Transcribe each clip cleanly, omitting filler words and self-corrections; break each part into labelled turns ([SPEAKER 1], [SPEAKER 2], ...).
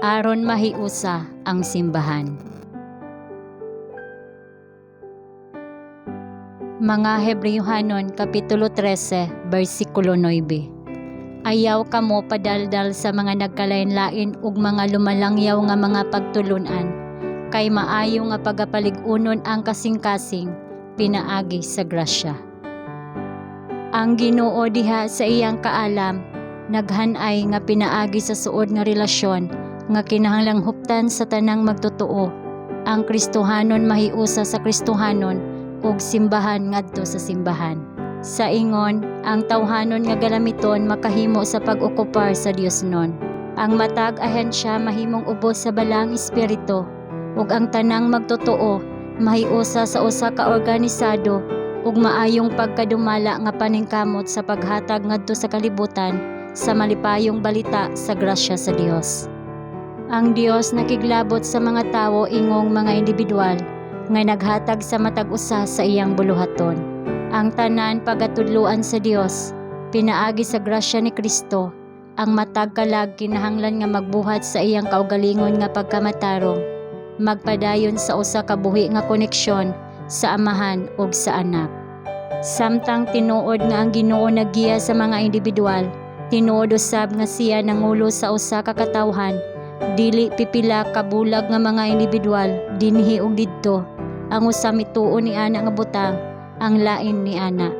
[SPEAKER 1] Aron mahiusa ang simbahan. Mga Hebreohanon kapitulo 13 bersikulo 9. Ayaw kamo padaldal sa mga nagkalain-lain ug mga lumalangyaw nga mga pagtulun-an, kay maayo nga pagapalig-unon ang kasing-kasing pinaagi sa grasya. Ang Ginoo diha sa iyang kaalam naghanay nga pinaagi sa suod nga relasyon nga kinahanglang huptan sa tanang magtotoo ang Kristohanon mahiusa sa Kristohanon ug simbahan ngadto sa simbahan. Sa ingon, ang tawhanon nga galamiton makahimo sa pag-okupar sa Diosnon. Ang matag ahensya mahimong ubos sa Balaang Espiritu ug ang tanang magtotoo mahiusa sa usa ka organisado ug maayong pagkadumala nga paningkamot sa paghatag ngadto sa kalibutan sa malipayong balita sa grasya sa Dios. Ang Dios nakiglabot sa mga tawo ingong mga individual nga naghatag sa matag usa sa iyang buluhaton. Ang tanan pagatudloan sa Dios pinaagi sa grasya ni Kristo. Ang matag kalag kinahanglan nga magbuhat sa iyang kaugalingon nga pagkamatarong, magpadayon sa usa ka buhi nga koneksyon sa Amahan ug sa Anak. Samtang tinuod nga ang Ginoo naggiya sa mga individual, tinuod usab nga siya nangulo sa usa ka katawhan, dili pipila ka bulag nga mga individual dinhi ug didto. Ang usa mituo ni ana nga butang, ang lain ni ana.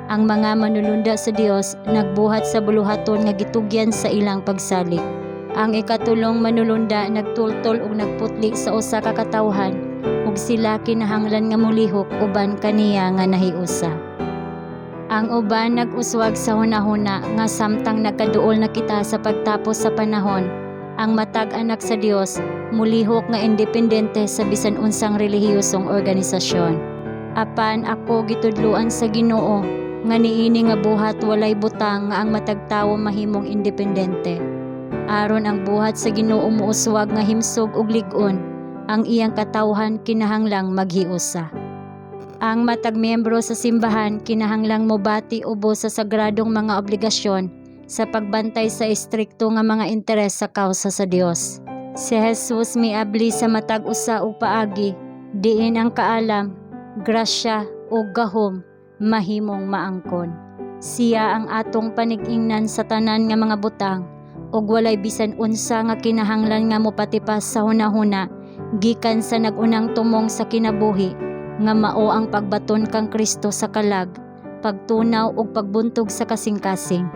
[SPEAKER 1] Ang mga manulunda sa Dios nagbuhat sa buluhaton nga gitugyan sa ilang pagsalig. Ang ikatulong manulunda nagtultol ug nagputli sa usa ka katawhan ug sila kinahanglan nga molihok uban kaniya nga nahiusa. Ang uban nag-uswag sa hunahuna nga samtang nagkaduol na kita sa pagtapos sa panahon, ang matag anak sa Dios mulihok nga independente sa bisan unsang relihiyosong organisasyon. Apan ako gitudloan sa Ginoo nga niini nga buhat walay butang nga ang matag tawo mahimong independente. Aron ang buhat sa Ginoo mouswag nga himsog ug lig-on, ang iyang katawhan kinahanglang maghiusa. Ang matag miyembro sa simbahan kinahanglang mobati ubos sa sagradong mga obligasyon sa pagbantay sa estrikto nga mga interes sa kawsa sa Dios. Si Jesus miabli sa matag usa og paagi diin ang kaalam, grasya ug gahom mahimong maangkon. Siya ang atong panig-ingnan sa tanan nga mga butang ug walay bisan unsa nga kinahanglan nga mopatipas sa hunahuna gikan sa nag-unang tumong sa kinabuhi nga mao ang pagbaton kang Kristo sa kalag, pagtunaw ug pagbuntog sa kasing-kasing.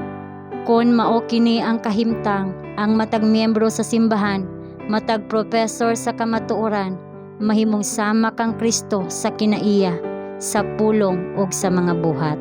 [SPEAKER 1] Kon mao kini ang kahimtang, ang matag miyembro sa simbahan, matag propesor sa kamatuoran, mahimong sama kang Kristo sa kinaiya, sa pulong ug sa mga buhat.